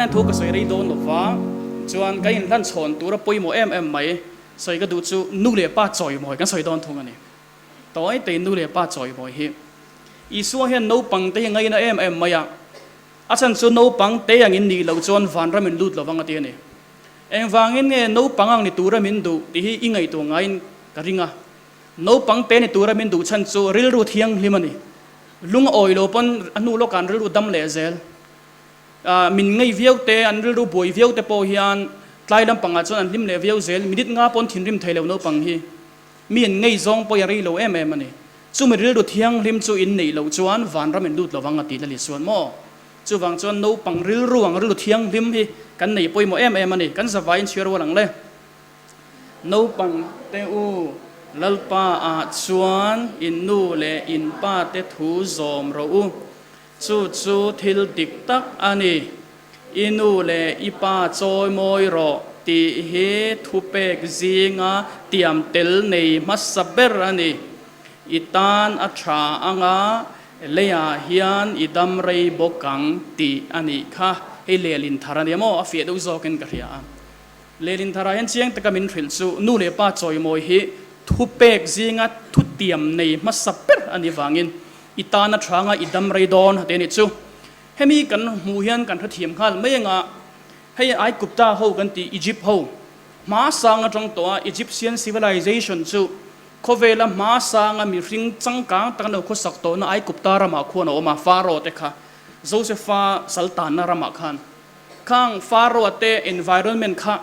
Tunah hian thu ka sawi rei dawn lo va, chuan ka inhlan chhawn tura pawimawh em em mai sawi ka duh chu nu leh pa chawimawi kan sawi dawn thung a ni. Tawi tei nu leh pa chawimawi hi Isua hian naupang te hi ngaina em em mai a, a chhan chu naupang te angin nih loh chuan vanram in lut lo vang a ti a ni. Engvangin nge naupang ang ni tura min duh tih hi i ngaihtuah ngaiin ka ring a. Naupang te ni tura min duh chhan chu rilru thianghlim a ni. Lung a awi lo pawn a hnu lawkah an rilru dam leh zel. Min ngei viau te, an rilru buai viau te pawh hian tlai lampangah chuan an hlim leh viau zel. Minute nga pawn thinrim thei lo naupang hi. Mi an ngei zawng pawh i rei lo em em a ni. Chumi rilru thianghlim chu in neih loh chuan vanram in lut lo vang a ti Lali chuan maw? Chuvang chuan naupang rilru ang rilru thianghlim hi kan nei pawimawh em em a ni. Kan zavaiin chhiar rual ang le. Naupang te u, Lalpa ah chuan in nu leh in pa te thu zawm rawh u. Chu chu thil dik tak a ni. I nu leh i pa chawi mawi rawh tih hi thupek zinga tiam tel nei hmasa ber a ni. I tan a tha anga leiah hian i dam rei bawk ang tih a nih kha. Hei lehlin thar a nia maw? A fiah deuh zawkin ka hria a. Lehlin tharah hian chiang taka min hrilh chu nu leh pa chawimawi hi thupek zinga thutiam nei hmasa ber a nih vangin i tan a tha anga i dam rei dawn a ti a nih chu. Hemi kan hmuh hian kan hrethiam nghal mai anga hei Aigupta ho kan tih Egypt ho hma sang atang tawh a Egyptian civilization chu khawvela hma sanga mihring changkang tak an lo khawsak tawhna Aigupta ramah khuan a awm a Pharaoh te kha Josepha saltanna ramah khan khang Pharaoh te environment kha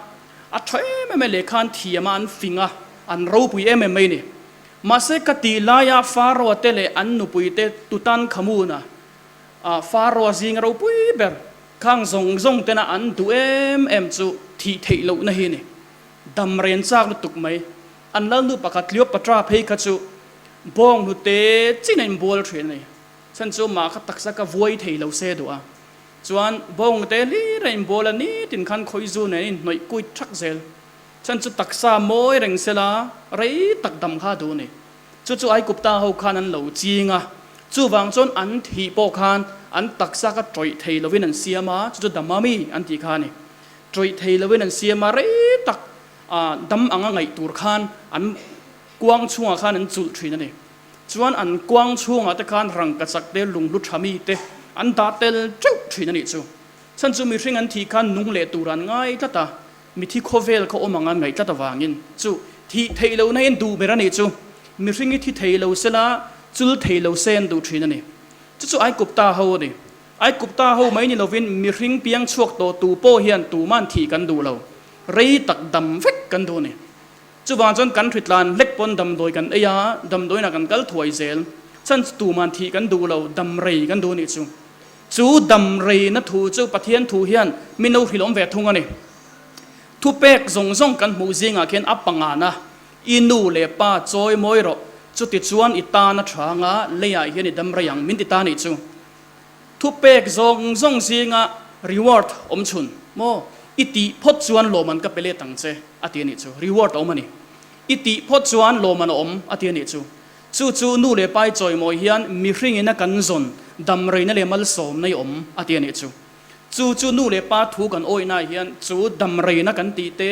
a tha em em a lehkha an thiam a an fing a an ropui em em mai a ni. Mahse ka tih laia Pharaoh te leh an nupui te Tutankhamun a A Pharaoh zinga ropui ber khang zawng zawng tena an duh em em chu thih theih lohna hi a ni. Dam ren chak lutuk mai. An lalnu pakhat Cleopatra phei kha chu bawng hnute chin a inbual thin a ni. Chhan chu mah kha taksa ka vuai thei lo se duh a. Chuan bawng hnute hlir a inbual a nitin khan khawizu nen a inhnawih kuit thak zel. Chhan chu taksa mawi reng sela rei tak dam kha a duh a ni. Chu chu Aigupta ho khan an lo ching a, chuvang chuan an thih pawh khan an taksa kha tawih thei lovin an siam a, chu chu damami an tih kha a ni. Tawih thei lovin an siam a, rei tak dam anga ngaih tur khan an kuang chhungah khan an chulh thin a ni. Chuan an kuang chhungah te khan rangkachak te, lunghlu tha mi te an dah tel teuh thin a nih chu. Chhan chu mihring an thih khan nung leh tur an ngai tlat a, Mithi khawvel kha awm anga ngaih tlat avangin chu thih theih lohna in duh ber a nih chu mihring hi thi thei lo sela chul thei lo se an duh thin a ni. Chu chu Aikupta ho a ni. Aikupta ho mai ni lovin mihring piang chhuak tawh tu pawh hian tuman thih kan duh lo. Rei tak dam vek kan duh a ni. Chuvang chuan kan hritlan hlek pawn damdawi kan ei a, damdawiinah kan kal thuai zel. Chhan chu tuman thih kan duh lo, dam rei kan duh a nih chu. Chu dam reina thu chu Pathian thu hian min lo hrilhawm ve thung a ni. Thupek zawng zawng kan hmuh zingah khian a pangana, I nu leh pa chawi mawi rawh, chuti chuan i tan a tha anga leiah hian i dam rei ang min ti ta nih chu. Thupek zawng zawng zinga reward awm chhun maw? I tih phawt chuan lawmman ka pe let ang che a ti a nih chu. Reward a awm a ni. I tih phawt chuan lawmman a awm a ti a nih chu. Chu chu nu leh pai chawimawi hian mihringin a kan zawn damreina leh malsawmna i awm a ti a nih chu. Chu chu nu leh pa thu kan awihnaah hian chu damreina kan tih te,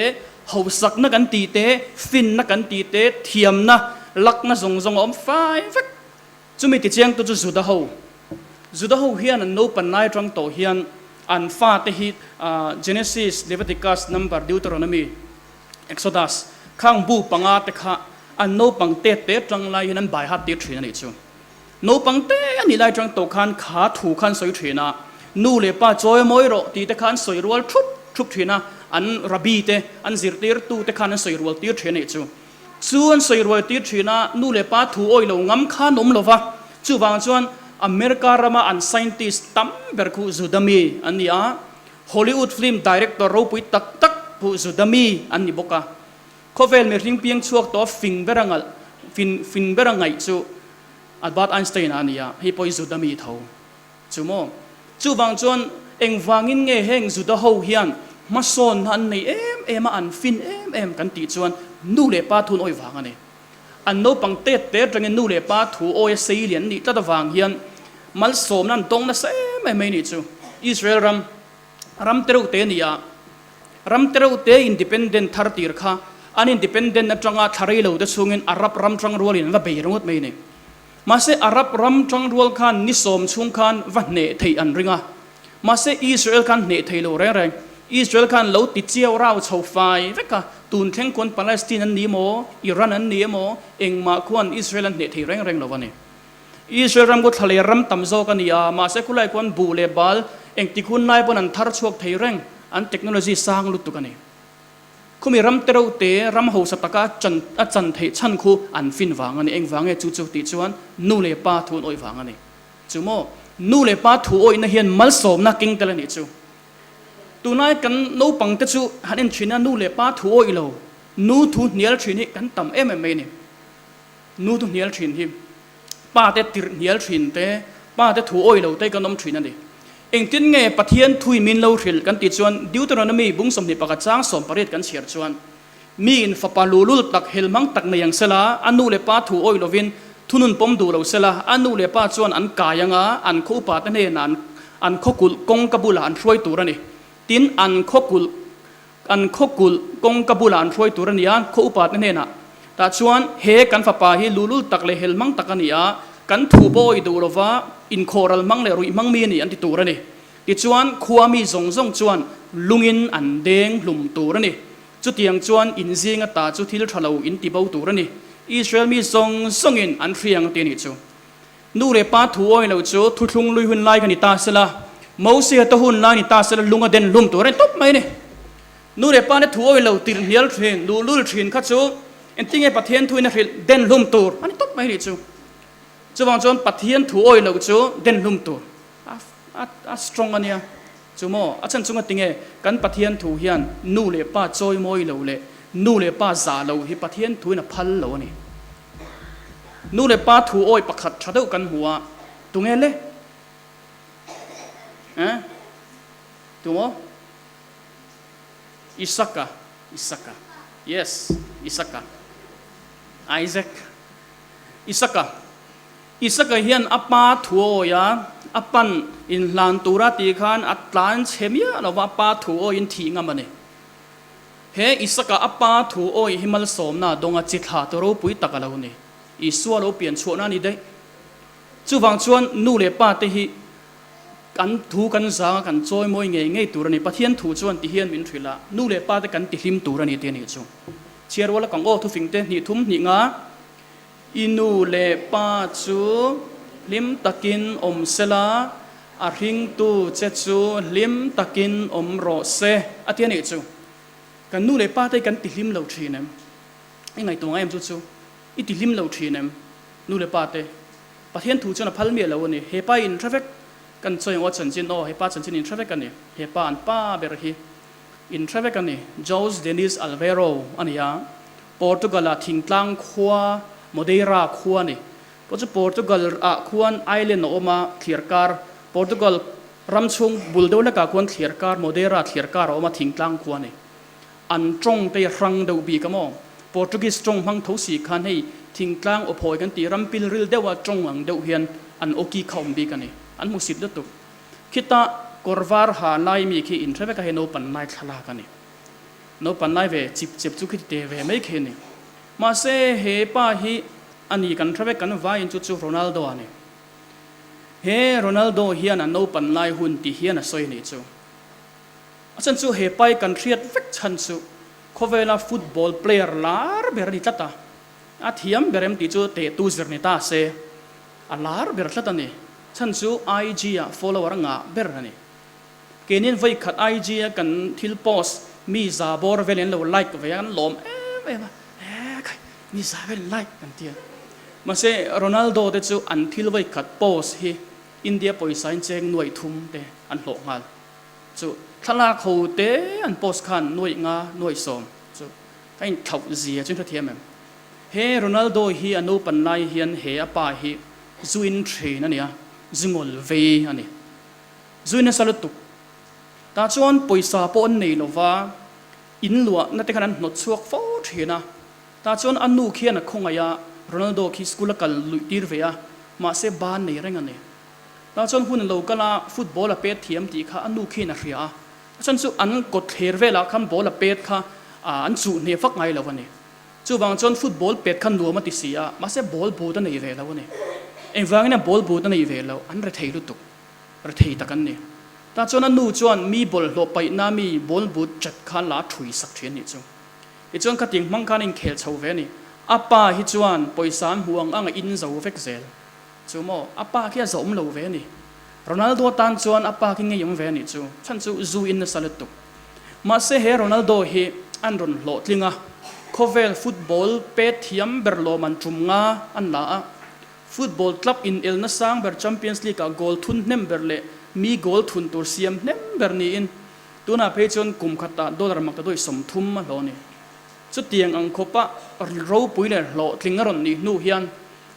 hausakna kan tih te, finna kan tih te, thiamna, lakna zawng zawng a awm fai vek. Chumi tichiangtu chu Juda ho. Juda ho hian an naupan lai atang tawh hian an fate hi Genesis, Leviticus, Number, Deuteronomy, Exodus, khang bu panga te kha an naupang te te tang lai hian an bai hat tir thin a nih chu. Naupang te a nih lai tang tawh khan kha thu khan sawi thin a, nu leh pa chawi mawi rawh tih te kha an sawi rual thup thup thin a, an rabbi te, an zirtirtu te khan an sawi rual tir thin a nih chu. Chu an sawi rual tir thin a, nu leh pa thu awi lo ngam kha an awm lo va, chuvang chuan America rama an scientist tam ber khu Juda mi an ni a, Hollywood film director ropui tak tak pawh Juda mi an ni bawk a. Khawvel mihring piang chhuak tawh fing ber a ngalh, fin, fin ber a ngaih chu Albert Einstein a ni a, hei pawh hi Juda mi tho chu maw? Chuvang chuan engvangin nge heng Juda ho hian hmasawnna an nei em em a, an fin em em kan tih chuan nu leh pa thun awih vang a ni. An naupang tet te atangin nu leh pa thu awia sei lian nih tlat avang hian malsawmna an tawng nasa em em mai nih chu. Israel ram. Ram te reuh te a ni a, ram te reuh te independent thar tir kha an independent atanga thla rei lo te chhungin Arab ram tangrualin an va bei ringawt mai a ni. Mahse Arab ram tangrual khan ni sawm chhung khan va hneh theih an ring a, mahse Israel khan hneh thei lo reng reng. Israel khan lo ti chiau rau chho fai vek a, tun thleng khuan Palestine an ni emaw, Iran an ni emaw, engmah khuan Israel an hneh thei reng reng lo a ni. Israel ram khu thlaler ram tam zawk a ni a, mahse khulai khuan buh leh bal engtik hun lai pawn an thar chhuak thei reng, an technology sang lutuk a ni. Khumi ram te reuh te ram hausa taka chan a chan theih chhan khu an fin vang a ni. Engvang nge chu chu tih chuan nu leh pa thu an awih vang a ni. Chu maw? Nu leh pa thu awihna hian malsawmna keng tel a nih chu. Tunlai kan naupang te chu han en thin a, nu leh pa thu awih lo, nu thu hnial thin hi kan tam em em mai a ni. Nu thu hnial thin hi pa te tirh hnial thin te, pa te thu awih lo te kan awm thin a ni. Engtin nge Pathian thui min lo hrilh kan tih chuan Deuteronomy bung 21 chang 18 kan chhiar chuan miin fapa lulul tak helhmang tak nei ang sela, a nu leh pa thu awih lovin thunun pawm duh lo sela, a nu leh pa chuan an kai anga an khaw upa te hnenah an an khaw kulh kawngka bulah an hruai tur a ni. Tin, an khaw kulh An khaw kulh kawngka bulah an hruai tur a ni a, khaw upate hnenah, Tah chuan he kan fapa hi lulul tak leh hel hmang tak a ni a, kan thu pawh awih duh lova inkhawhral hmang leh ruih hmang mi a ni an ti tur a ni. Tichuan, khua mi zawng zawng chuan lungin an deng hlum tur a ni. Chutiang chuan in zinga ta chu thil tha lo in ti bo tur a ni. Israel mi zawng zawngin an hriang a ti a nih chu. Nu leh pa thu awih lo chu thuthlung lui hun lai kha ni ta sela, Mosia te hun lai ni ta sela lung a den hlum tur a ni tawp mai a ni. Nu leh pa te thu awih lo tirh hnial thin, luhlul thin kha chu engtinge Pathian thuin a hrilh den hlum tur a ni tawp mai a nih chu. Chuvang chuan Pathian thu awih lo chu den hlum tur a a strong a nia. Chu maw? A chhan chunga tinge kan Pathian thu hian nu leh pa chawimawi lo leh nu leh pa zah lo hi Pathian thuin a phal lo a ni. Nu leh pa thu awi pakhat tha deuh kan hmu a, tunge le? Eh? Tu maw? Isaka, Isaka. Yes, Isaka. Isaac. Isaka. Isaka hian a pa thu awi a, a pan inhlan tura tih khan a tlan chhe miah lova, a pa thu awiin thih ngam a ni. He Isaka a pa thu awih hi malsawmna dawnga chi thla tu ropui tak a lo ni. Isua lo pian chhuahna a ni daih. Chuvang chuan nu leh pa te hi kan thu kan zang a kan chawi mawi ngei ngei tur a ni. Pathian thu chuan ti hian min hrilh a, nu leh pa te kan ti hlim tur a ni ti a nih chu. Chhiar rual a kang aw thufing te hnih thum hnih nga I nu leh pa chu hlim takin awm sela, a hringtu che chu hlim takin awm rawh se, a ti a nih chu. Kan nu leh pa te hi kan ti hlim lo thin em? I ngaihtuah ngai em chu chu? I ti hlim lo thin em? Nu leh pa te, Pathian thu chuan a phal miah lo a ni. He pa hi inhre vek, kan chawi ang aw chanchin aw, he pa chanchin inhre vek a ni. He pa an pa ber hi inhre vek a ni. Jose Denis Alvero a ni a, Portugal-a thingtlang khua Modeira khua a ni. Pawh chu Portugal-ah khuan island a awm a, thliarkar, Portugal ram chhung bul deuh hlekah khuan thliarkar, Modeira thliarkar a awm a, thingtlang khua a ni. An tawng te hrang deuh bik a maw? Portuguese tawng hmang tho si khan hei thingtlang awphawi kan tih ram pilril deuha tawng ang deuh hian an awki kha awm bik a ni. An hmusit lutuk. Khita kawr var ha lai mi khi inhre vek a, hei naupan lai thlalak a ni. Naupan lai ve chip chep chu khiti te ve mai khi a ni. Mahse he pa hi a ni kan hre vek kan vaiin chu chu Ronaldo a ni. He Ronaldo hian a naupan lai hun ti hian a sawi a nih chu. A chhan chu he pa hi kan hriat vek chhan chu khawvela football player lar ber a ni tlat a. A thiam ber em tih chu tehtu zir ni ta se a lar ber tlat a ni. Chhan chu IG ah follower a ngah ber a ni. Keinin vawi khat IG a kan thil post mi za bawr vel in lo like ve a kan lawm em em a, he khai mi za vel in like kan ti a. Mahse Ronaldo te chu an thil vawi khat post hi India pawisa in cheng nuaih thum te an hlawh nghal. Chu thlalak ho te an post khan nuaih nga nuaih sawm chu a inthlauh zia chu in hrethiam em? He Ronaldo hi a naupan lai hian he a pa hi zu in thin a nia, zu ngawl vei a ni. Zui nasa lutuk. Tah chuan pawisa pawh an nei lova, in luahna te khan an hnawt chhuak fo thin a. Tah chuan a nu khian a khawngaih a, Ronaldo khi school a kal luih tir ve a, mahse ban nei reng a ni. Tah chuan hun a lo kal a, football a pet thiam tih kha a nu khian a hria a. A chhan chu an kawtthler velah khan ball a pet kha an chuh hneh vak ngai lo a ni. Chuvang chuan football pet kha nuam a ti si a, mahse ball boot a nei ve lo a ni. Engvangin a ball boot a nei ve lo, an rethei lutuk, rethei tak an ni. Tah chuan a nu chuan mi bawlhhlawh paihna mi ball boot chat kha la thui sak thin a nih chu. Tichuan khatiang hmang khan a inkhel chho ve a ni. A pa hi chuan pawisa an hmuh ang ang a in zo vek zel. Chu maw, a pa khi a zawm lo ve a ni. Ronaldo tan chuan a pa khi ngeiawm ve a nih chu. Chhan chu zu in nasa lutuk. Mahse he Ronaldo hi an rawn hlawhtling a, khawvel football pet thiam ber lawm an tum nga an la a, football club inelna sang ber Champions League ah goal thun hnem ber leh mi goal thun tur siam hnem ber niin tunah phei chuan kum khatah dollar maktaduai 30 a hlawh a ni. Chutiang ang khawpa ropui leh hlawhtling a rawn nih hnu hian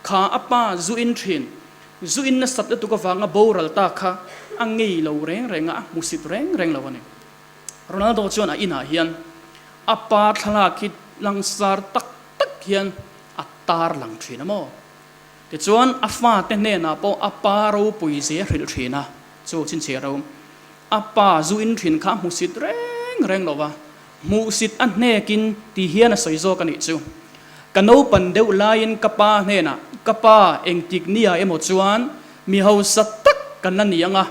kha a pa zu in thin, zu in nasat lutuk avanga boral ta kha a ngei lo reng reng a, a hmusit reng reng lo a ni. Ronaldo chuan a inah hian a pa thlalak hi langsar tak tak hian a tar lang thin a maw? Tichuan a fate hnenah pawh a pa ropui zia hrilh thin a, chu chhinchhiah ro a pa zu in thin kha a hmusit reng reng lo va, Hmuhsit a hnekin ti hian a sawi zawk a nih chu. Ka naupan deuh laiin ka pa hnenah, Ka pa, engtik nia emaw chuan mi hausa tak kan la ni ang a,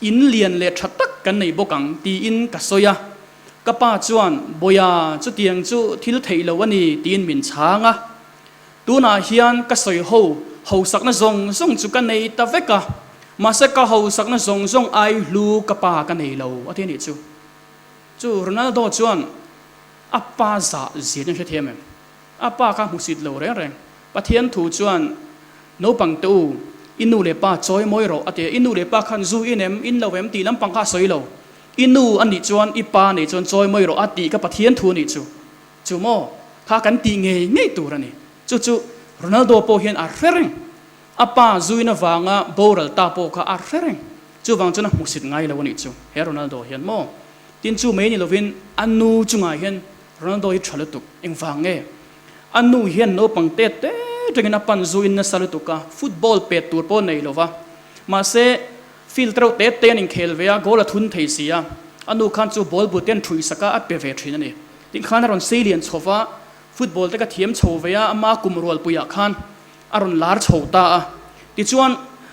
in lian leh tha tak kan nei bawk ang, tiin ka sawi a. Ka pa chuan, Bawia, chutiang chu thil theih lo a ni, tiin min chhang a. Tunah hian ka sawi ho hausakna zawng zawng chu ka nei ta vek a, mahse ka hausakna zawng zawng ai hlu ka pa ka nei lo, a ti a nih chu. Chu Ronaldo chuan a pa zah zia chu an hrethiam em? A pa kha hmusit lo reng reng. Pathian thu chuan naupang te u, i nu leh pa chawi mawi rawh a ti a. I nu leh pa khan zu in em, in lo em tih lampang kha a sawi lo. I nu a nih chuan i pa nih chuan chawi mawi rawh a tih kha Pathian thu a nih chu. Chu maw? Kha kan tih ngei ngei tur a ni. Chu chu Ronaldo pawh hian a hre reng. A pa zuin avanga boral ta pawh kha a hre reng. Chuvang chuan a hmuhsit ngai lo a nih chu he Ronaldo hian maw? Tin chu mai ni lovin a nu chungah hian Ronaldo hi tha lutuk. Engvang nge? A nu hian naupang te te tangin a pan zuin nasa lutuk a, football pet tur pawh nei lova. Mahse field reuh te te an inkhel ve a, goal a thun thei si a. A nu khan chu ball but te an thui sak a, a pe ve thin a ni. Tin khan a rawn sei lian chho va, football te ka thiam chho ve a, ama kum rualpuiah khan a rawn lar chho ta a. Tichuan,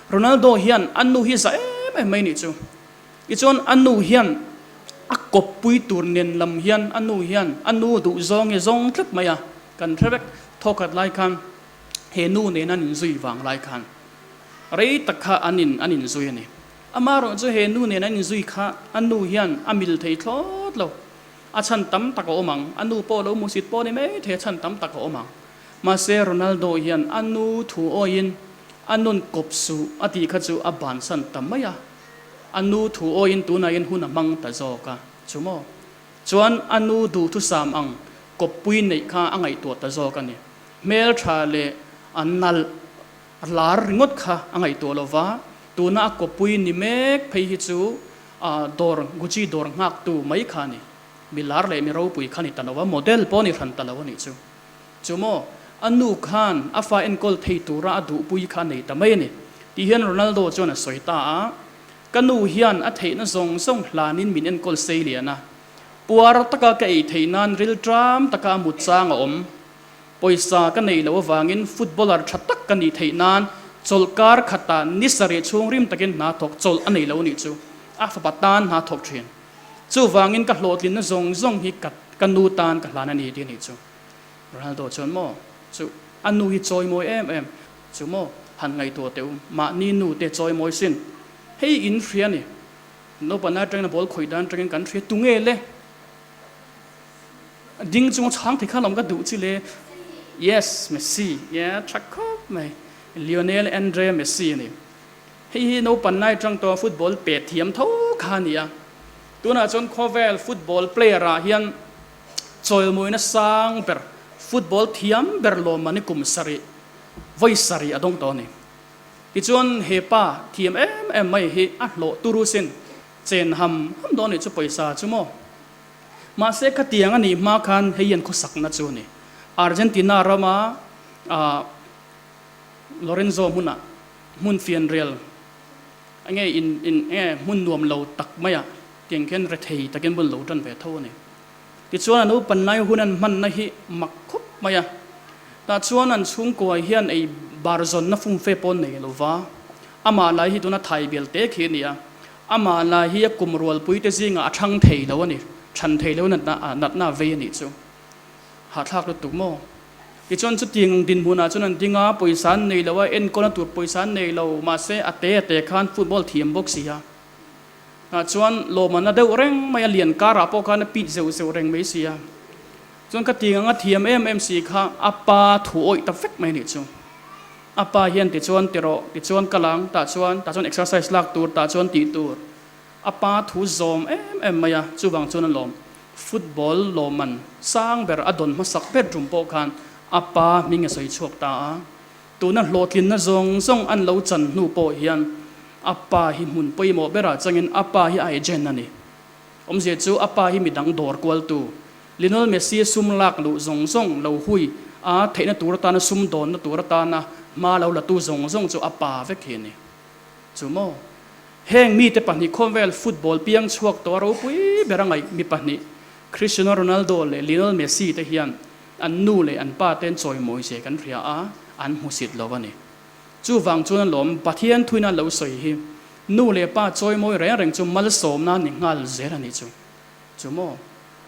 Ronaldo hian a nu hi za em em mai nih chu. Tichuan, a nu hian a kawppui tur nen lam hian a nu hian a nu duh zawng hi zawng tlat mai a. Kan hre vek thawkhat lai khan he nu nen an inzui vang lai khan rei tak kha an in an inzui a ni. Amaherawh chu he nu nen an inzui kha a nu hian a mil thei thlawt lo. A chhan tam tak a awm ang. A nu pawh lo hmusit pawh ni mai thei a chhan tam tak a awm ang. Mahse Ronaldo hian a nu thu awiin a nun kawp suh a tih kha chu a bansan ta mai a, a nu thu awiin tunah hian hun a hmang ta zawk a, chu maw? Chuan a nu duhthusam ang kawppui neih kha a ngaihtuah ta zawk a ni. Hmeltha leh a nalh lar ringawt kha a ngaihtuah lo va, tuna a kawppui ni mek phei hi chu dawr Gucci dawr nghaktu mai kha a ni. Mi lar leh mi ropui kha ni ta lo a, model pawh ni hran ta lo a nih chu. Chu maw, a nu khan a fa enkawl thei tura a duhpui kha a nei ta mai a ni, tih hian Ronaldo chuan a sawi ta a. Ka nu hian a theihna zawng zawng hlanin min enkawl sei lian a. Puar taka ka ei theih nan rilṭam taka a mut chang a awm. Pawisa ka neih loh avangin footballer ṭha tak ka nih theih nan chawlhkar khatah ni sarih chhung rim takin hna thawk chawlh a nei lo nih chu a fapa tan hna thawk ṭhin. Chuvangin ka hlawhtlinna zawng zawng hi ka nu tan ka hlan a ni tih a nih chu. Ronaldo chuan maw chu a nu hi chawi mawi em em chu maw han ngaihtuah teh u mahni nu te chawi mawi sin hei in hria ni naupang atangin a ball khawih dan atangin kan hria tunge le ding chunga chhang thei kha lawm ka duh chi le yes Messi yeah tha khawp mai Lionel Andre Messi a ni hei hi naupang lai atang tawh football pe thiam tho kha a ni a tunah chuan khawvel football player ah hian Chawilmawina sang ber, football thiam ber lawmman hi kum sarih, vawi sarih a dawng tawh a ni. Tichuan he pa thiam em em mai hi a hlawh turu sin, chen ham ham dawn nih chu pawisa chu maw. Mahse khatiang a nih hma khan hei hian khawsakna chu a ni. Argentina rama Lorenzo hmunah hmun fianrial enge in in enge hmun nuam lo tak maiah. Khitiang khian rethei takin bul lo tan ve tho a ni. Tichuan a naupan lai hun an hmanna hi mak khawp mai a. Tah chuan an chhungkua hian ei bar zawnna fumfe pawh nei lo va. Amah lai hi tuna thai bial te khi a ni a. Amah lai hi a kum rualpui te zingah a thang thei lo a ni. Than thei lo natna natna a vei a nih chu. Hahthlak lutuk maw? Tichuan chutiang dinhmunah chuan an ding a, pawisa an nei lo a, enkawlna tur pawisa an nei lo, mahse a te a te khan football thiam bawk si a. Tah chuan lawmana deuh reng mai a, lian karah pawh khan a pit zeuh zeuh reng mai si a. Chuan ka ti ang a thiam em em si kha a pa thu awih ta vek mai nih chu. A pa hian tichuan ti rawh, tichuan kal ang, tah chuan, tah chuan exercise lak tur, tah chuan tih tur. A pa thu zawm em em mai a, chuvang chuan a lawm. Football lawmman sang ber a dawn hmasak ber tum pawh khan a pa hming a sawi chhuak ta a. Tuna hlawhtlinna zawng zawng an lo chan hnu pawh hian a pa hi hmun pawimawh berah changin a pa hi a agent a ni. Awmzia chu a pa hi midang dawr kualtu, Lionel Messi sum lak luh zawng zawng lo hui a theihna tur atana sum dawnna tur atana hma lo latu zawng zawng chu a pa vek hi a ni. Chu maw? Heng mite pahnih khawvel football piang chhuak tawh a ropui ber a ngaih mi pahnih Cristiano Ronaldo leh Lionel Messi te hian An nu leh an pa ten chawimawi che kan hria a, an hmusit lo a ni. Chuvang chuan alawm Pathian thuina lo sawi hi nu leh pa chawimawi reng reng chu malsawmna ni nghal zel a ni chu. Chu maw?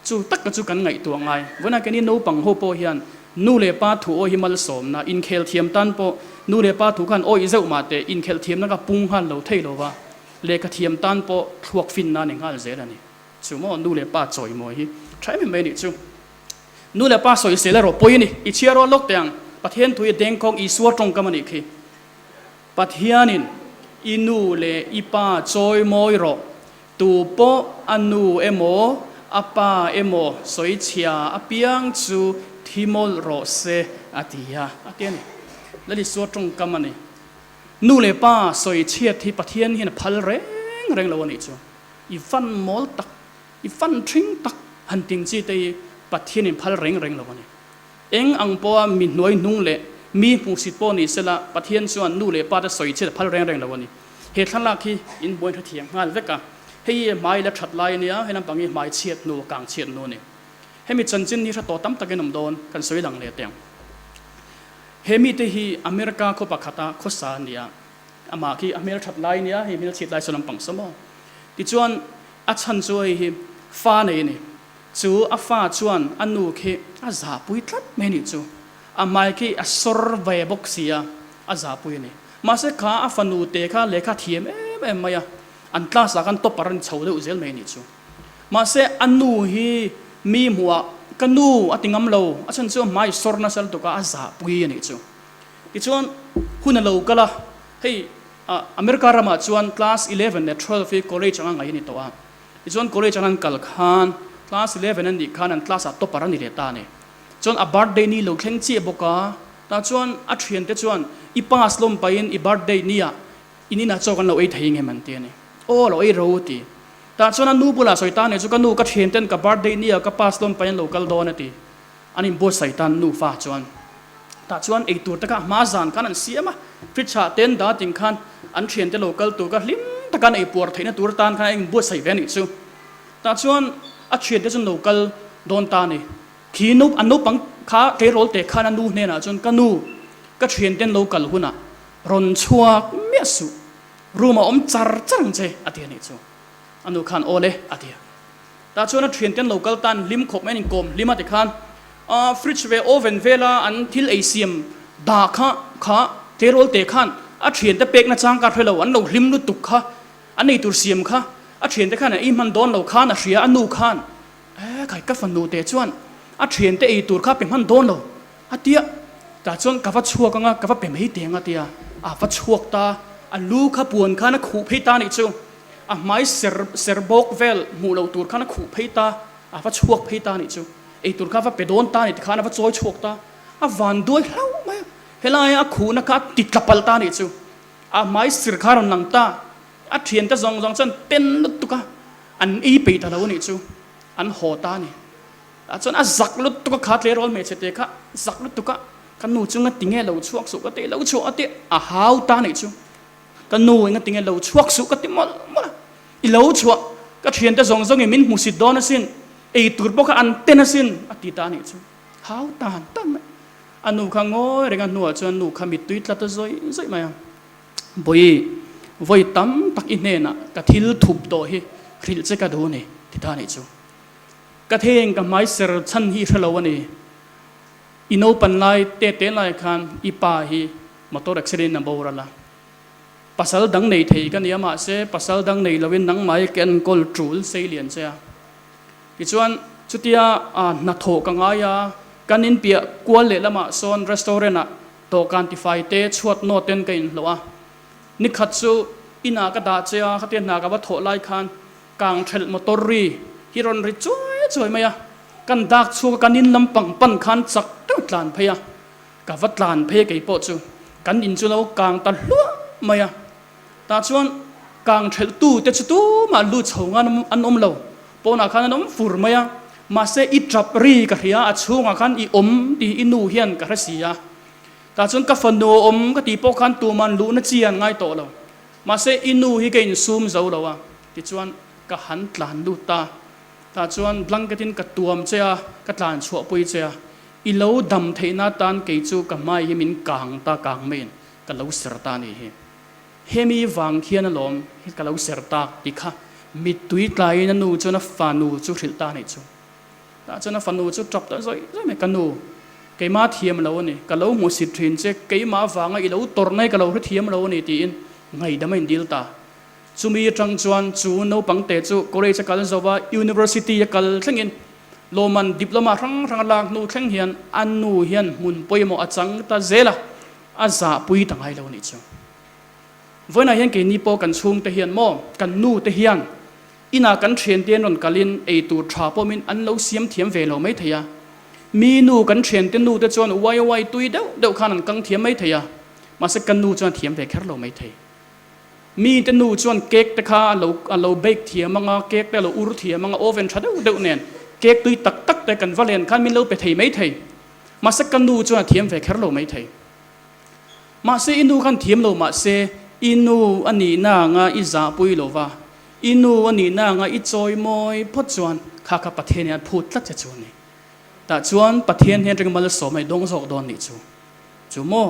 Chu taka chu kan ngaihtuah ngai. Vawiinah keini naupang ho pawh hian nu leh pa thu awi hi malsawmna, inkhel thiam tan pawh nu leh pa thu khan awih zeuh mah teh inkhelh thiamna kha pung nghal lo thei lo va, lehkha thiam tan pawh thluak finna ni nghal zel a ni. Chu maw? Nu leh pa chawimawi hi tha em em mai a nih chu. Nu leh pa sawisel erawh pawi a ni. I chhiar rual lawk teh ang. Pathian thu i dengkhawng Isua tawngkam a nih khi. Pathianin i nu leh i pa chawi mawi rawh. Tu pawh a nu emaw a pa emaw sawichhia apiang chu thi mawlh rawh se a ti a, a ti a ni. Lal Isua tawngkam a ni. Nu leh pa sawichhiat hi Pathian hian a phal reng reng lo a nih chu. I van mawl tak. I fan thing tak han ting chi te hi Pathian in phal reng reng lo a ni. Eng ang pawha mi hnuai hnung leh mi hmuhsit pawh ni sela Pathian chuan nu leh pa te sawi chhiat a phal reng reng lo a ni. He thlalak hi in buain hrethiam nghal vek a, hei hi hmai la that lai a nia, he lampang hi hmai chhiat hnu, kang chhiat hnu a ni. Hemi chanchin hi hre tawh tam takin awm dawn, kan sawi lang leh teh ang. He mite hi America khaw pakhata khawsa a ni a, amah khi a hmel that lai a nia, hei hmel chhiat lai sawn lampang saw maw? Tichuan, A chhan chu hei hi fa nei a ni. Chu a fa chuan a nu khi a zahpui tlat mai a nih chu. A hmai khi a sawr ve bawk si a, a zahpui a ni. Mahse kha a fanu te kha lehkha thiam em em mai a, an class ah khan topper a ni chho deuh zel mai a nih chu. Mahse a nu hi mi hmuhah ka nu a ti ngam lo, a chhan chu a hmai sawr nasa lutuk a, a zahpui a nih chu. Tichuan hun a lo kal a, hei America ramah chuan class 11 leh 12 hi college anga ngaih a ni tawh a. Tichuan college anga an kal khan class 11 an nih khan an class ah topper a ni leh ta a ni. Chuan a birthday ni lo thleng chiah bawk a, tah chuan a thiante chuan i pass lawm pahin i birthday ni ah in inah chaw kan lo ei thei ngem an ti a ni. Aw lo ei ro a ti. Tah chuan a nu bulah sawi ta nih chu ka nu ka thianten ka birthday ni ah ka pass lawm pahin an lo kal dawn a ti. An inbuatsaih tan nufa chuan tah chuan eitur te kha hma zan khan an siam a, fridge ah ten dah ting khan an thiante lo kal tur kha hlim taka an eipuar theihna tur atan khan a inbuatsaih ve a nih chu. Tah chuan a thiante chuan lo kal dawn ta a ni. Khi nu an naupang kha tleirawl te khan a nu hnenah chuan ka nu ka thianten lo kal hunah rawn chhuak miah suh, room ah awm char char ang che a ti a nih chu. A nu khan aw le a ti a. Tah chuan a thiante an lo kal tan hlim khawp mai an inkawm hlim a tikhan fridge ve oven vela an thil ei siam dah kha kha tleirawl te khan a thiante pek na chang ka hre lo an lo hlim lutuk kha an ei tur siam kha a thiante khan an ei hman dawn lo khan a hria a nu khan e khai ka fanu te chuan a thiante ei tur kha pe hman dawn lo a tia tah chuan ka va chhuak anga ka va pe mai teng a tia a va chhuak ta a lu kha puan khan a khuh phei ta nih chu. A hmai ser ser bawk vel hmuh loh tur khan a khuh phei ta, a va chhuak phei ta a nih chu. Eitur kha a va pe dawn ta a ni tikhan a va chawi chhuak ta. A van duai hlauh mai a, helaia a khuhna kha a ti tla palh ta a nih chu. A hmai sir kha a rawn lang ta, a thiante zawng zawng chuan ten lutuk a, an ei peih ta lo a nih chu, an haw ta a ni. Tah chuan a zak lutuk a, kha tleirawl hmeichhe te kha zak lutuk a, ka nu chu ngati nge lo chhuak suh ka ti, lo chhuah a ti, a hau ta a nih chu. Ka nu enga tinge lo chhuak suh ka ti mawlh mawlh a, i lo chhuah. Ka thiante zawng zawngin min hmusit dawn asin, ei tur pawh kha an ten asin, a ti ta a nih chu. Hau tan tan mai. A nu kha ngawi reng a hnuah chuan nu kha mittui tla ta zawih zawih mai a. Bawihi, vawi tam tak i hnenah ka thil thup tawh hi hrilh che ka duh a ni, ti ta a nih chu. Ka theng ka hmai ser chhan hi i hre lo a ni. I naupan lai te te lai khan i pa hi motor accident in a boral a. Pasal dang nei thei ka nia mahse pasal dang nei loin nangmah hi ka enkawl tul sei lian che a. Tichuan chutia hnathawh ka ngai a, kan inpiah kual leh lamah sawn restaurant ah dawhkan tifai te chhuat nawt ten ka inhlawh a. Nikhat chu inah ka dah che a, khatia hna ka va thawh lai khan Kang thelh motor ri hi rawn ri chuai chuai mai a, kan dak chhuak a, kan in lam pang pan khan chak deuh tlan phei a, ka va tlan phei a kei pawh chu kan in chu lo kang ta hluah mai a, tah chuan kang thelh tu te chu tumah lut chho ngan an awm lo, pawnah khan an awm fur mai a, mahse i tap ri ka hria a chhungah khan i awm tih i nu hian ka hre si a, tah chuan ka fanu a awm ka tih pawh khan tuman luhna chi an ngai tawh lo, mahse i nu hi ka insum zo lo a. Tichuan, ka han tlan lut ta. Tah chuan blanket-in ka tuam che a, ka tlan chhuahpui che a. I lo dam theihna atan kei chu ka hmai hi min kang ta kang maiin ka lo ser ta a nih hi. Hemi vang khian alawm hi ka lo ser tak ti kha mittui tlaiin a nu chuan a fanu chu hrilh ta a nih chu. Tah chuan a fanu chu tap ta zawih zawih mai, Ka nu, keimah thiam lo a ni, ka lo hmuhsit thin che, keimah avanga i lo tawrh nai ka lo hrethiam lo a ni tiin ngaihdam a indil ta. Chumi atang chuan chu naupang te chu college a kal zo va, university a kal thlengin lawmman diploma hrang hrang a lak hnu thleng hian a nu hian hmun pawimawh a chang ta zel a, a zahpui ta ngai lo a nih chu. Vawiinah hian keini pawh kan chhungte hian maw, kan nu te hian inah kan thiante an rawn kalin ei tur tha pawmin an lo siam thiam ve lo mai thei a, mi nu kan thiante nu te chuan uai uai tui deuh deuh khan an kang thiam mai thei a, mahse kan nu chuan a thiam ve kher lo mai thei. Mite nu chuan cake te kha a lo a lo bake thiam anga, cake te a lo ur thiam anga, oven tha deuh deuh nen cake tui tak tak te kan va len khan min lo pe thei mai thei. Mahse ka nu chuan a thiam ve kher lo mai thei. Mahse i nu khan thiam lo mahse i nu a nihna anga i zahpui lo va, i nu a nihna anga i chawi mawi phawt chuan kha kha Pathian hian a phut tlat che chu a ni. Tah chuan Pathian hian ring malsawm a i dawng zawk dawn nih chu. Chu maw?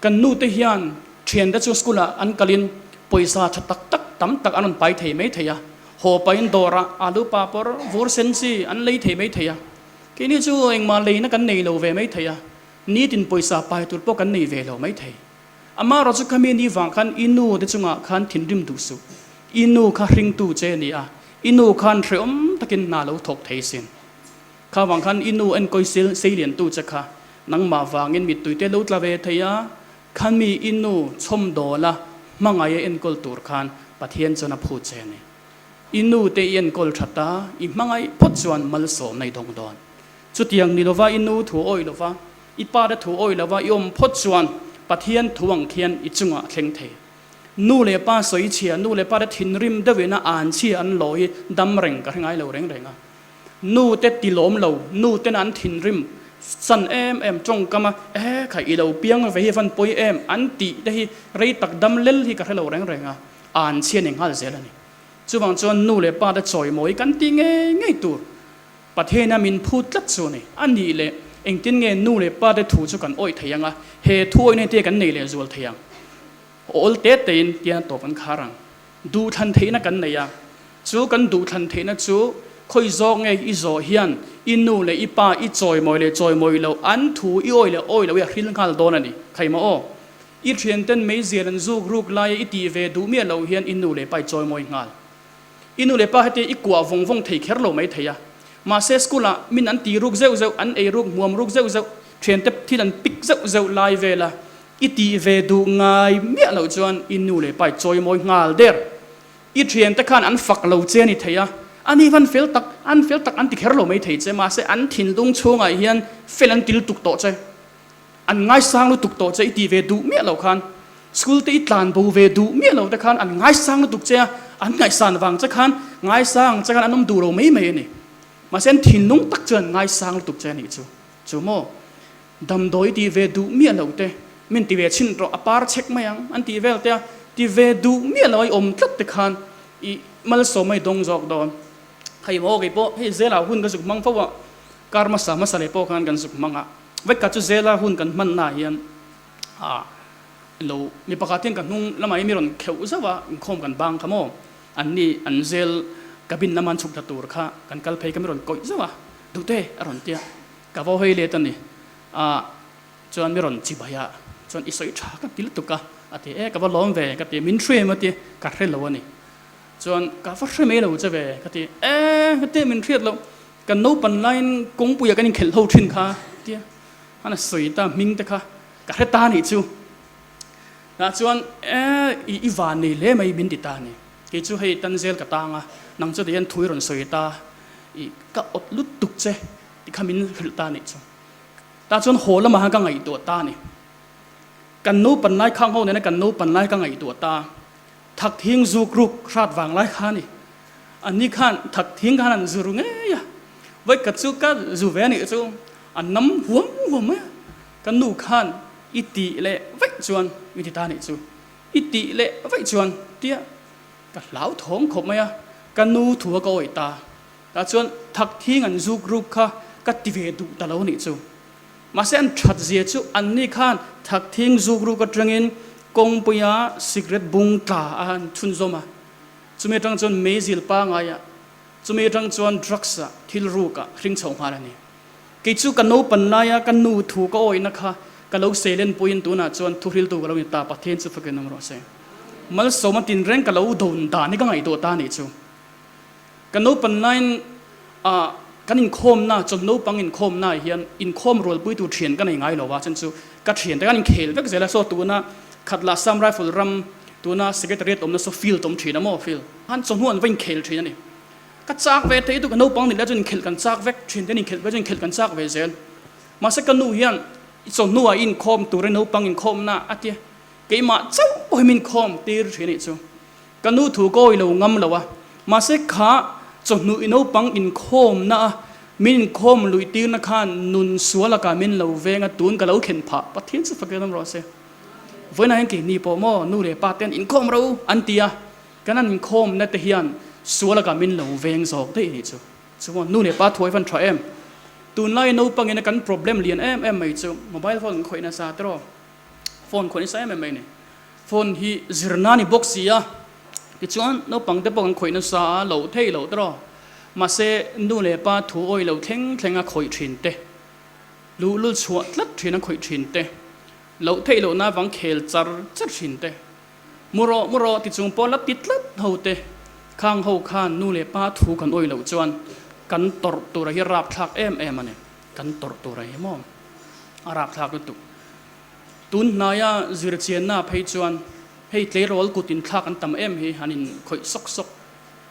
Kan nute hian thiante chu school ah an kalin pawisa tha tak tak tam tak an rawn pai thei mai thei a, haw pahin dawrah alu papawr vur sen chi an lei thei mai thei a. Keini chu engmah leina kan nei lo ve mai thei a, nitin pawisa pai tur pawh kan nei ve lo mai thei. Amaherawh chu khami ni vang khan i nu te chungah khan thinrim duh suh. I nu kha hringtu che a ni a, i nu khan hrehawm takin hna lo thawk thei sin. Kha vang khan i nu enkawi sei liantu che kha nangmah vangin mittui te lo tla ve thei a, khami i nu chhawmdawla hmangaih a enkawl tur khan Pathian chuan a phut che a ni. I nu te i enkawl that a, i hmangaih phawt chuan malsawmna i dawng dawn. Chutiang ni lova i nu thu awih lova, i pa te thu awih lova i awm phawt chuan Pathian thu ang khian i chungah a thleng thei. Nu leh pa sawi chhia, nu leh pa te thinrim deuhin a an chhia an lawi dam reng ka hre ngai lo reng reng a. Nu te ti lawm lo, nu ten an thinrim chan em em tawngkam a, e kha i lo piang ve hi van pawi em an tih te hi rei tak dam lel hi ka hre lo reng reng a, an chhia ni nghal zel a ni. Chuvang chuan nu leh pa te chawimawi kan tih ngei ngei tur Pathian-a min phut tlat chu a ni. A nih leh engtin nge nu leh pa te thu chu kan awih thei ang a, he thu awihna te kan nei leh zual thei ang? Awl te tein tian a tawp an khar ang. Duhthlan theihna kan nei a, chu kan duhthlan theihna chu khawi zawk nge i zawh hian i nu leh i pa i chawimawi leh chawimawi loh an thu i awi leh awi loh i a hril nghal dawn a ni. Khaima aw, i thianten meizial an zuk ruk laia i tih ve duh miah loh hian i nu leh pa i chawimawi nghal. I nu leh pa heti i kuah vawng vawng thei kher lo mai thei a. Mahse school ah min an ti ruk zeuh zeuh, an ei ruk hmuam ruk zeuh zeuh, thiante thil an pik zeuh zeuh lai vel a, I tih ve duh ngai miah loh chuan i nu leh pa i chawimawi nghal der. I thiante khan an fak lo che a ni thei a, a ni van fel tak, an fel tak an ti kher lo mai thei che, mahse an thinlung chhungah hian fel an ti lutuk tawh che, an ngaisang lutuk tawh che i tih ve duh miah loh khan, school te i tlan bo ve duh miah lo te khan an ngaisang lutuk che a, an ngaihsan vang che khan ngaisang che khan an awm duh lo mai mai a ni. Mahse an thinlung tak chuan ngaisang lutuk che a nih chu. Chu maw? Damdawi ti ve duh miah lo te, min ti ve chhin rawh a par chhek mai ang an tih vel te a, ti ve duh miah lo a i awm tlat te khan I malsawm mai dawng zawk dawn. Hei maw kei pawh hei zela hun ka zuk hmang fo a, kar hmasa hmasa leh pawh khan kan zuk hmang a, vekka chu zela hun kan hman naah hian ah lo mi pakhat hian ka hnung lamah hian mi rawn kheuh zauh a, inkhawm kan bang kha maw an ni an zel cabin lama an chhuk thla tur kha kan kal phei kha mi rawn kawih zauh a, duhte a rawn tia ka vo hawi let a ni ah. Chuan mi rawn chibai a, chuan i sawi tha ka ti lutuk a, a ti e, ka va lawm ve ka ti, min hre em a ti, ka hre lo a ni. Chuan ka va hre mai lo che ve ka ti, e ka ti min hriat loh, kan naupan laiin kawngpuiah kan inkhelh ho thin kha tia han a sawi ta hming te kha ka hre ta nih chu. Tah chuan e i i van nei hle mai min ti ta a ni, kei chu hei tan zel ka tang a, nang chu tihian thu i rawn sawi ta, i ka awt lutuk che ti kha min hrilh ta nih chu. Tah chuan haw lamah khan ka ngaihtuah ta a ni. Kan naupan lai khang ho nena kan naupan lai ka ngaihtuah ta. Thak thing zuk ruk hrat vang lai kha a ni. Anni khan thak thing khan an zu ru ngei a. Vawi khat chu ka zu ve a nih chu a nam huam huam mai a. Ka nu khan i tih leh vaih chuan mi ti ta a nih chu. I tih leh vaih chuan tia ka hlauthawng khawp mai a. Ka nu thu a ka awih ta. Tah chuan thak thing an zuk ruk kha ka ti ve duh ta lo nih chu. Mahse an that zia chu anni khan thak thing zuk ruk atangin kawngpuia cigarette bung tla a han chhunzawm a. Chumi atang chuan meizil pangaiah, chumi atang chuan drugs ah thil ruk ah hring chho nghal a ni. Kei chu ka naupan laia ka nu thu ka awihna kha ka lo seilen puiin tunah chuan thuhriltu ka lo ni ta, Pathian chu fakin awm rawh se. Malsawma tinreng ka lo dawn dan hi ka ngaihtuah ta nih chu. Kan naupan laiin ah kan inkhawmna, chawlh naupang inkhawmna ah hian inkhawm rualpuitu thian ka nei ngai lo a, chuan chu ka thian te khan inkhel vek zel a, saw tuna Khatla Assam Rifle ram tuna Secretariat awmna saw field awm thin a maw field khan chawhnu an va inkhel thin a ni. Ka chak ve thei tu ka naupang nih lai chuan inkhelh kan chak vek thin te an inkhelh ve chuan inkhelh kan chak ve zel. Mahse ka nu hian chawhnu ah i inkhawm tur i naupang inkhawmna a tia keimah chauh pawh hi min inkhawm tir thin a nih chu. Ka nu thu ka awilo ngam lo a, mahse kha chawhnu i naupang inkhawmna a min inkhawm luih tirna khan nun sual lakah min lo veng a, tun ka lo thlen phah, Pathian chu fakin awm rawh se. Vawiinah hian keini pawh maw nu leh pa ten inkhawm ro an ti a, kan an inkhawmna te hian sual lakah min lo veng zawk daih anih chu. Chuan nu leh pa thuai van tha em? Tunlai naupangin a kan problem lian em em mai chu mobile phone kan khawih nasa tiraw? Phone khawih nasa em em mai a ni. Phone hi zirna ni bawk si a, tichuan naupang te pawh kan khawih nasa a, lo thei lo tawh. Mahse nu leh pa thu awih lo thleng thleng a khawih thin te, luhlul chhuah tlat thin a khawih thin te, loh theih lohna avang khel char char thin te, mu rawh mu rawh ti chung pawh la ti tlat ho te, khang ho khan nu leh pa thu kan awih loh chuan kan tawrh tur a hi rapthlak em em a ni, kan tawrh tur a hi maw a rapthlak lutuk. Tun hnaia zirchianna phei chuan hei tleirawl kut inthlak an tam em hi han inkhawih sawk sawk.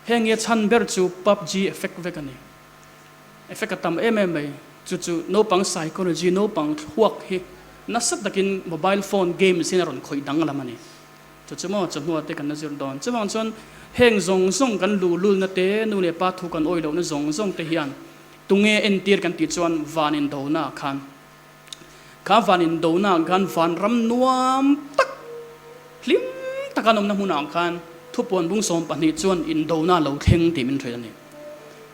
Heng hi a chhan ber chu PUBG effect vek a ni. Effect a tam em em mai. Chu chu naupang psychology, naupang thluak hi nasa takin mobile phone games hian a rawn khawih danglam a ni. Chu chu maw chawhnuah te kan la zir dawn. Chuvang chuan heng zawng zawng kan luhlulna te, nu leh pa thu kan awih lohna zawng zawng te hian tunge entir kan tih chuan van indona ah khan Kha van indona ah khan vanram nuam tak, hlim taka an awmna hmunah khan thupuan bung 12 chuan indona a lo thleng tih min hrilh a ni.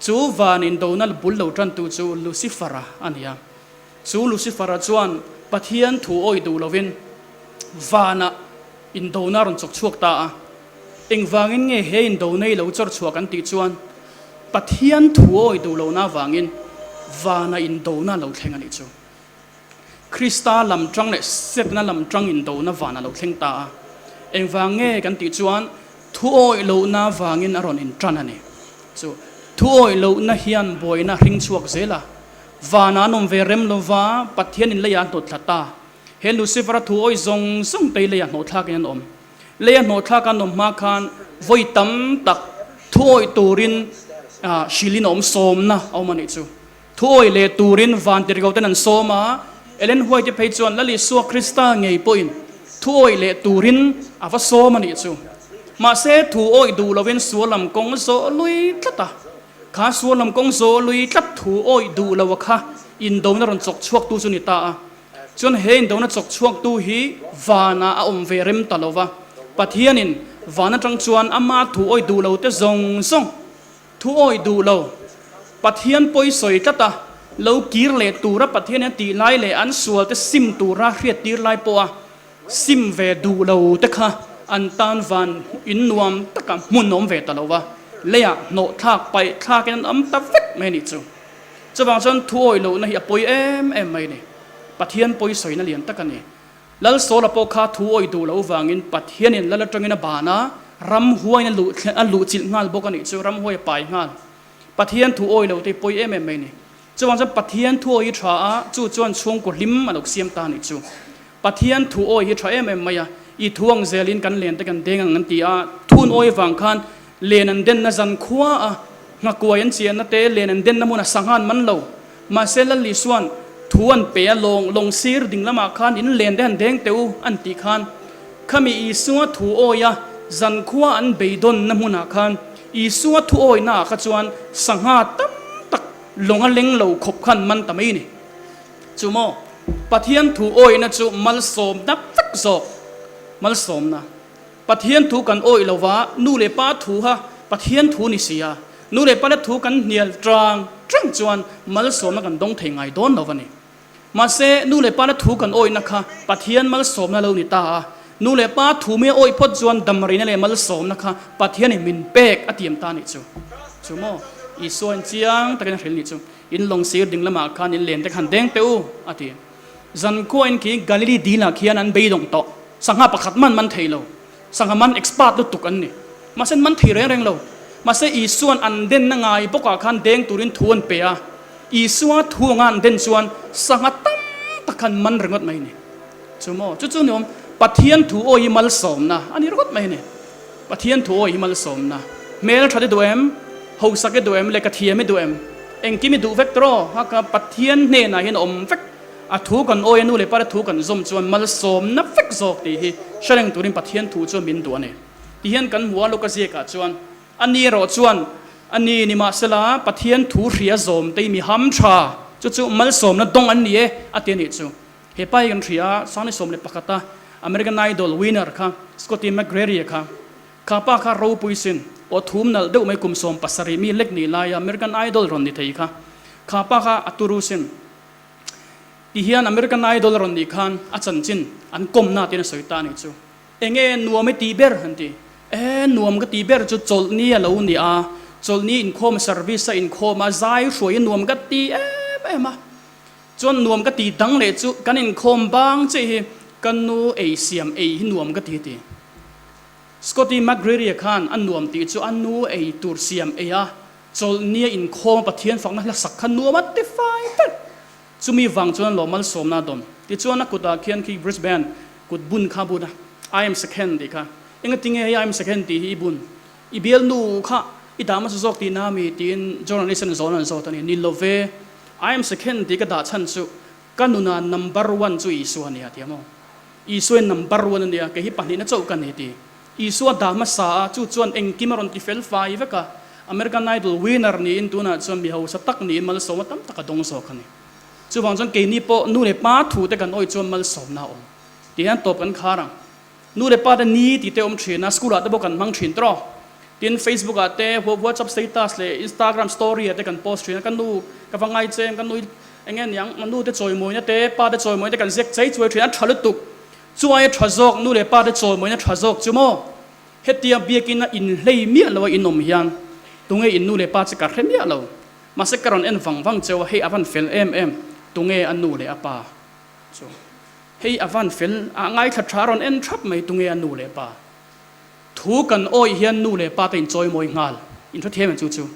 Chu van indona bul lo tantu chu Lucifer-a a ni a. Chu Lucifer-a chuan Pathian thu awih duh lovin vanah indona a rawn chawk chhuak ta a. Engvangin nge he indona hi lo chawr chhuah kan tih chuan Pathian thu awih duh lohna avangin vana indona a lo thleng a nih chu. Krista lam tang leh Setana lam tang indona van a lo thleng ta a. Engvang nge kan tih chuan thu awih lohna avangin a rawn intan a ni. Chu thu awih lohna hian buaina a hring chhuak zel a. Vana an awm ve rem lova Pathianin leiah a hnawt thla ta. He Lucifer-a thu awih zawng zawng te hi leiah hnawhthlakin an awm. Leia hnawhthlak an awm hma khan vawi tam tak thuawih turin hrilhin a awm sawmna a awm a nih chu. Thuawih leh turin vantirhkoh ten an sawm a, Ellen White phei chuan Lal Isua Krista ngei pawhin thuawih leh turin a va sawm a nih chu. Mahse thuawih duh lovin sual lam kawng zawh lui tlat a, kha sual lam kawng zawh lui tlat thuawih duh lo a kha indona rawn chawk chhuaktu chu ni ta a. Chuan he indona chawk chhuaktu hi vanah a awm ve rem ta lo va, Pathianin Van atang chuan ama thu awih duh lo te zawng zawng thu awih duh lo Pathian pawi sawi tlat a, lo kir leh tura Pathian in a tih lai leh an sual te sim tura hriat tir lai pawh a sim ve duh lo te kha an tan van in nuam taka hmun awm ve ta lo va, leiah hnawh thlak paih thlak in an awm ta vek mai a nih chu. Chuvang chuan thu awih lohna hi a pawi em em mai a ni. Pathian pawi sawina lian tak a ni. Lal Sawla pawh kha thu awih duh loh vangin Pathianin lal atangin a ban a, ramhuaiin a luh a luhchilh nghal bawk a nih chu, ramhuai a pai nghal. Pathian thu awih loh te hi pawi em em mai a ni. Chuvang chuan Pathian thu awih hi tha a, chu chuan chhungkaw hlim a lo siam ta a nih chu. Pathian thu awih hi tha em em mai a, i thu ang zelin kan len te kan deng ang an ti a, thun awih vang khan len an denna zan khua a, nghakuai an chiahna te len an denna hmun a sanghan man lo. Mahse Lal Isua'n thu an pe a, lawng lawng sir ding lamah khan in len te han deng teh u an tih khan khami Isua thu awih a zankhua an beidawnna hmunah khan Isua thu awihnaah kha chuan sangha tam tak lawng a leng lo khawp khan man ta mai a ni. Chu maw? Pathian thu awihna chu malsawmna vek zawk, malsawmna. Pathian thu kan awih lo va, nu leh pa thu kha Pathian thu ni si a, nu leh pale thu kan hnial tang tang chuan malsawmna kan dawng thei ngai dawn lo a ni. Mahse, nu leh pale thu kan awihna kha Pathian malsawmna lo ni ta a, nu leh pa thu mi a awih phawt chuan damrina leh malsawmna kha Pathianin min pek a tiam ta nih chu. Chu maw? Isua in chiang takin a hrilh nih chu. In lawng sir ding lamah khan in len te khan deng teh u, a ti. Zankhua in khi Galili dil ah khian an beidawng tawh. Sangha pakhat man man thei lo. Sangha man expert lutuk an ni. Mahse an man thei reng reng lo. Mahse Isua'n an denna ngai bawkah khan deng turin thu an pe a. Isua thu anga an den chuan sangha tam tak khan man ringawt mai a ni. Chu maw? Chu chu ni awm. Pathian thu awi hi malsawmna a ni ringawt mai a ni. Pathian thu awi hi malsawmna. Hmel that i duh em? Hausak i duh em? Lehkha thiam i duh em? Engkim i duh vek tawh? Haka Pathian hnenah hian a awm vek. A thu kan awi a, nu leh pa te thu kan zawm chuan malsawmna vek zawk tih hi hre reng turin Pathian thu chuan min duh a ni. Ti hian kan hmu a, Luka ziakah chuan, A ni erawh chuan a ni nimahsela Pathian thu hria zawm te hi mi ham tha, chu chu malsawmna dawng an ni e, a ti a nih chu. He pa hi kan hria a, Sangni 11 a American Idol winner kha, Scotty McCreery kha. Kha pa kha ropui sin, aw thum nalh deuh mai kum 17 mi lek nih laia American Idol rawn ni thei kha. Kha pa kha a turu sin. Ti hian American Idol a rawn nih khan a chanchin an kawmna tiin a sawi ta a nih chu. Enge nuam i tih ber? an ti. E, nuam ka tih ber chu chawlhni a lo ni a, chawlhni inkhawm service a inkhawm a, zai hruai nuam ka ti em em a. Chuan nuam ka ti dang leh chu kan inkhawm bang chiah hi ka nu ei siam ei hi nuam ka ti ti. Scotty McCreery-a khan a nuam tih chu a nu ei tur siam ei a, Chawlhnia inkhawm a Pathian fakna hla sak kha nuam a ti fai vek. Chumi vang chuan lo malsawmna a dawn. Tichuan a kutah khian khi Brisbane kut bun kha a bun a, I am second tih kha. Engatinge hei I am second tih hi i bun? I bialnu kha i dah hmasa zawk tihna ami? tiin journalist an zawn an zawt a ni. Ni lo ve, I am second tih ka dah chhan chu ka nunah number one chu Isua a nia ti a maw? Isua in number one a nia, kei hi pahnihna chauh ka ni ti. Isua dah hmasa a, chu chuan engkim a rawn ti fel fai vek a, American Idol winner niin tunah chuan mi hausa tak niin malsawmna tam tak a dawng zawk a ni. Chuvang chuan keini pawh nu leh pa thu te kan awih chuan malsawmna a awm tih hian tawp kan khar ang. Nu leh pa te ni tih te awm thin a, school ah te pawh kan hmang thin tawh. Tin, Facebook ah te, WhatsApp status leh Instagram story ah te kan post thin a, ka nu ka va ngai che, ka nu eng nge niang, nu te chawimawina te, pa te chawimawina te kan ziak chei chuai thin a, tha lutuk. Chuai a tha zawk, nu leh pa te chawimawina tha zawk chu maw? Hetia biakina inhlei miah lo a in awm hian tunge in nu leh pa che ka hre miah lo. Mahse ka rawn en vang vang cheu a, hei a van fel em em, tunge a nu leh a pa chu? Hei a van fel, a ngaithla tha a rawn en thap mai, tunge a nu leh pa? Thu kan awih hian nu leh pa te in chawimawi nghal, in hrethiam em chu chu?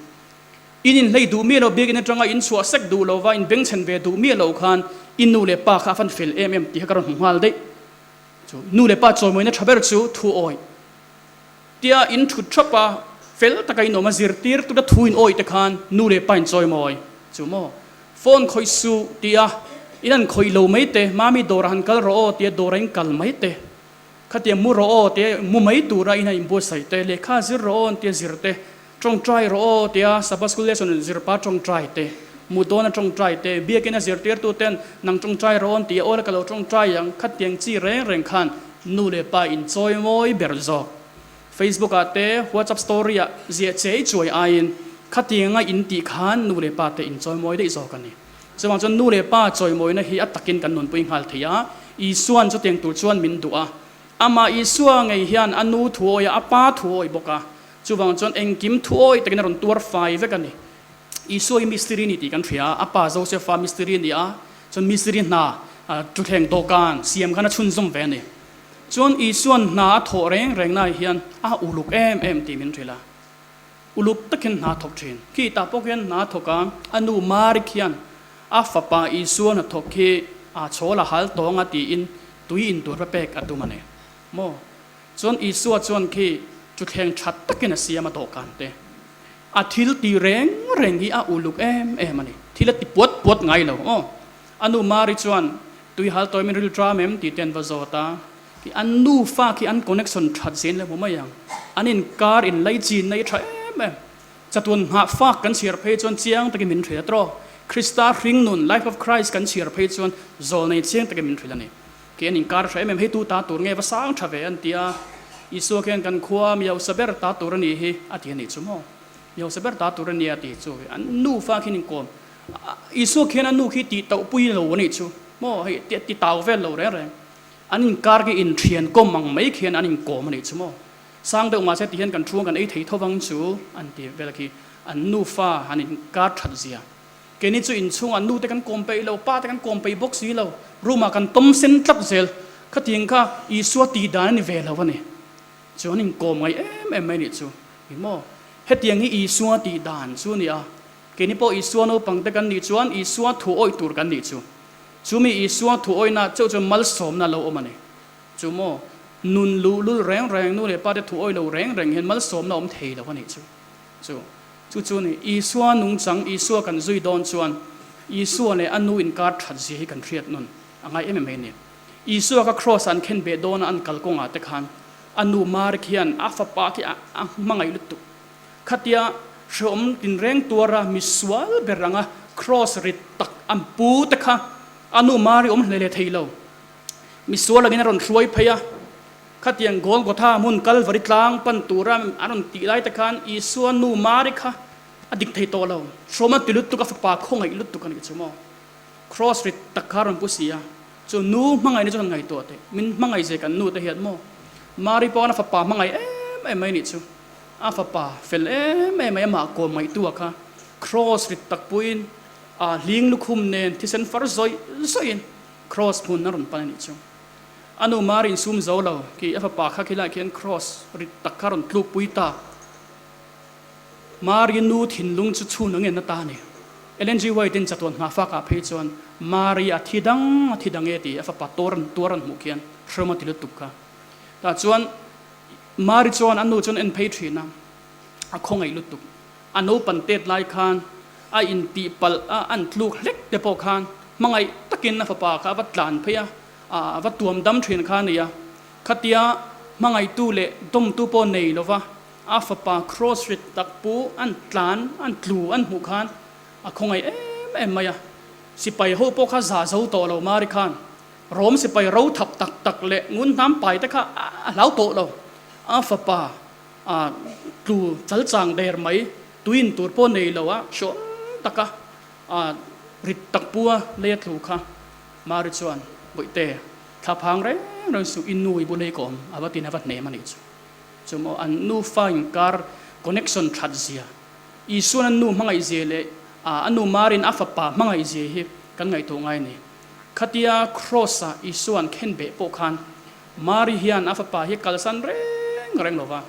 In inhlei duh miah lo, biakinn atanga in chhuah sek duh lo va, in bengchhen ve duh miah lo khan i nu leh pa kha a fan fel em em tih kha ka rawn hmu nghal daih. Chu nu leh pa chawimawina tha ber chu thu awih tia in thut thap a, fel taka in awm a, zirtir tura thu in awih te khan nu leh pa in chawimawi chu maw? Phone khawih suh tia in han khawih lo mai te, mami dawrah han kal rawh aw tia dawrah in kal mai te, Khatia mu rawh aw tia mu mai tura in a inbuatsaih te, lehkha zir rawh aw tia zir te, tawngtai rawh aw tia Sabbath School lesson zir pa tawngtai te, mu dawna tawngtai te, biakin a zirtirtu ten nang tawngtai rawh aw tia aw la ka lo tawngtai ang, khatiang chi reng reng khan nu leh pa in chawi mawi ber zawk. Facebook ah te WhatsApp story ah ziah chei chuai aiin khatianga in tih khan nu leh pa te in chawimawi daih zawk a ni. Chuvang chuan nu leh pa chawimawina hi a takin kan nunpui nghal thei a, Isuan chutiang tur chuan min duh a. Amah Isua ngei hian a nu thuawi a, a pa thuawi bawk a. Chuvang chuan engkim thuawi takin a rawn tuar fai vek a ni. Isua hi mistiri a ni tih kan hria a, a pa Josefa mistiri a ni a, chuan mistiri hna thuthleng dawhkan siam khan a chhunzawm ve a ni. Chuan Isua'n hna a thawh reng reng naah hian a uluk em em tih min hrilh a. Uluk takin hna a thawk thin. Khi tah pawh khian hna a thawk a, a nu Mari khian a fapa Isua hna thawk khi a chhawl a hal tawng a tiin tui in tur va pek a tum a ni maw? Chuan Isua chuan khi thuthleng tha takin a siam a dawhkan te. A thil ti reng reng hi a uluk em em a ni. Thil a ti puat puat ngai lo aw. A nu Mari chuan tui hal tawi min ril tram em tih te an va zawt a. Khi an nufa khi an connection that zel le hmu mai ang. An inkar inlaichinna hi tha em em. Chatuan nghah fak kan chhiar phei chuan chiang takin min hrilh a tawk. Krista hringnun, Life of Christ, kan chhiar phei chuan zawlnei chiang takin min hrilh a ni. Khi an inkar tha em em, hei tu ta tur nge va sang tha ve an ti a, Isua khian kan khua mi hausa ber ta tur a nih hi a ti a nih chu maw? Mi hausa ber ta tur a nia ti chu an nufa khian inkawm Isua khian a nu khi tih tauh pui lo a nih chu maw? Hei ti ti tau vel lo reng reng an inkar khi inthian kawm ang mai khian an inkawm a nih chu maw? Sang deuh mahse ti hian kan thu kan ei thei tho vang chu an ti vel khi an nufa han inkar that zia. Keini chu inchhungah nu te kan kawm peih lo, pa te kan kawm peih bawk si lo, room ah kan tawm sen tlat zel. Khatiang kha Isua tih dan a ni ve lo a ni. Chu an inkawm ngai em em mai nih chu. Ni maw? Hetiang hi Isua tih dan chu a ni a. Keini pawh Isua naupang te kan nih chuan Isua thu awih tur kan nih chu. Chumi Isua thu awihna chauh chuan malsawmna a lo awm a ni. Chu maw? Nun luhlul reng reng, nu leh pa te thu awih lo reng reng hian malsawmna a awm thei lo a nih chu. Chu chu chu ni, Isua nungchang, Isua kan zui dawn chuan Isua leh a nu inkar that zia hi kan hriat nun a ngai em em mai a ni. Isua kha Kraws ah an khen beh dawn a an kal kawngah te khan a nu Mari khian a fapa khi a hmangaih lutuk. Khatia hrehawm tinreng tuara misual ber anga Kraws rit tak an pu te kha a nu Mari awm hle leh thei lo. Misual angin a rawn hruai phei a. Khatiang Golgotha hmun Kalvari tlang pan tura an rawn tih lai te khan Isua nu Mari kha a dik thei tawh lo. Hrawm a ti lutuk, a fapa khawngaih lutuk a nih chu maw. Cross rit tak kha a rawn pu si a, chu nu hmangaihna chu han ngaihtuah teh. Min hmangaih ze kan nu te hian maw. Mari pawh khan a fapa hmangaih em em mai a nih chu. A fapa fel em em mai amah kawm ngaihtuah kha Cross rit tak puiin a hling lukhum nen thisen far zawih zawihin Cross hmun a rawn pan a nih chu. A nu Mari insum zo lo khi a fapa kha khilaiah khian Cross rit tak kha rawn tluk pui ta. Mari nu thinlung chu chhun ang en a ta a ni. Ellen G. White in chatuan hma fak ah phei chuan Mari a thi dang a thi dang e ti a fapa tuar an tuar an hmuh khian hrewm a ti lutuk kha. Tah chuan Mari chuan a nu chuan en phei thin a, a khawngaih lutuk. A naupan tet lai khan a intih palh a an tluk hlek te pawh khan hmangaih takin a fapa kha a va tlan phei a, a va tuam dam thin kha a ni a. Khatia hmangaihtu leh dawmtu pawh nei lova a fapa cross rit tak pu an tlan an tlu an hmuh khan a khawngaih em em mai a. Sipai ho pawh kha za zo tawh lo Mari khan Rom sipai ro thap tak tak leh ngun hnam pai te kha a hlau tawh lo. A fapa A tlu chal chang der mai, tuin tur pawh nei lo a hrawm taka a rit tak pu a lei a tlu kha. Mari chuan, Bawihte, thla phang reng reng suh, i nu i bu lei ka awm, a va tin a va hnem a nih chu. Chu maw an nufa inkar connection that zia, Isuan a nu hmangaih zia leh a nu Marin a fapa hmangaih zia hi kan ngaihtuah ngai a ni. Khatia Kraws-ah Isuan khenbeh pawh khan Mari hian a fapa hi kalsan reng reng lo va,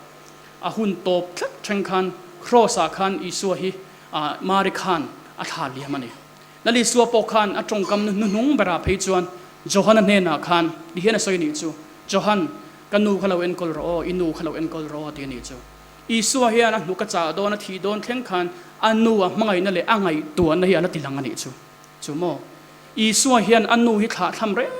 a hun tawp thlek thleng khan Kraws-ah khan Isua hi Mari khan a thla liam a ni. Lal Isua pawh khan a tawngkam hnuhnung berah phei chuan Johana hnenah khan ti hian a sawi nih chu, Johan, ka nu kha lo enkawl rawh aw, i nu kha lo enkawl rawh aw ti a nih chu. Isua hian a hnuk a chah dawn, a thih dawn thleng khan a nu a hmangaihna leh a ngaihtuahna hi a la ti lang a nih chu. Chu maw? Isua hian a nu hi thlah thlam reng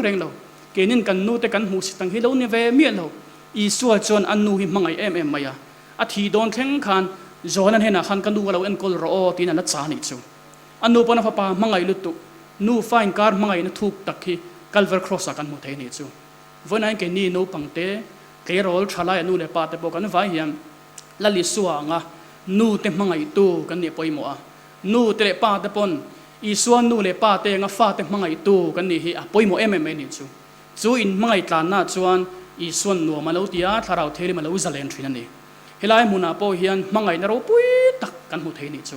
reng lo. Keinin kan nu te kan hmuh si tang hi lo ni ve miah lo. Isua chuan a nu hi hmangaih em em mai a. A thih dawn thleng khan Johana hnenah khan ka nu ka lo enkawl rawh aw tiin a la cha nih chu. A nu pawn a fapa hmangaih lutuk, nu fa inkar hmangaihna thuk tak hi Calvary Cross ah kan hmu thei nih chu. Vawiin keini naupang te. Tleirawl thalai a nu leh pa te pawh kan vai hian Lal Isua anga nu te hmangaihtu kan nih pawimawh a. Nu te leh pa te pawn Isua nu leh pa te anga fa te hmangaihtu kan nih hi a pawimawh em em mai nih chu. Chu inhmangaih tlanna chuan Isua'n nuam a lo ti a, Thlarau Thianghlim a lo zalen thin a ni. Helai hmunah pawh hian hmangaihna ropui tak kan hmu thei nih chu.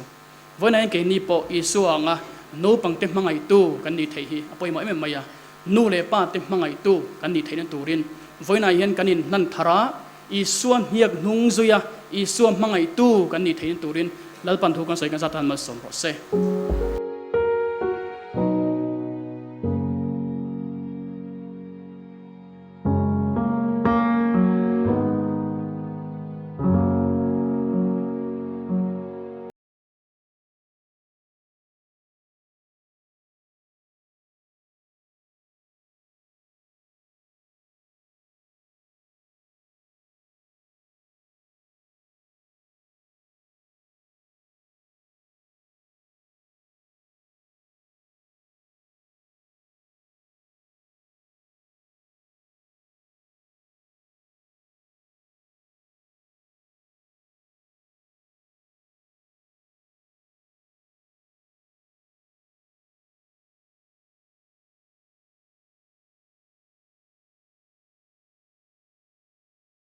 Vawiinah hian keini pawh Isua anga naupangte hmangaihtu kan nih theih hi a pawimawh em em mai a. Nu leh pa te hmangaihtu kan nih theihna turin vawiinah hian kan inhlan thar a, Isua hniak hnung zui a, Isua hmangaihtu kan nih theihna turin Lalpan thu kan sawi kan zat tan malsawm rawh se.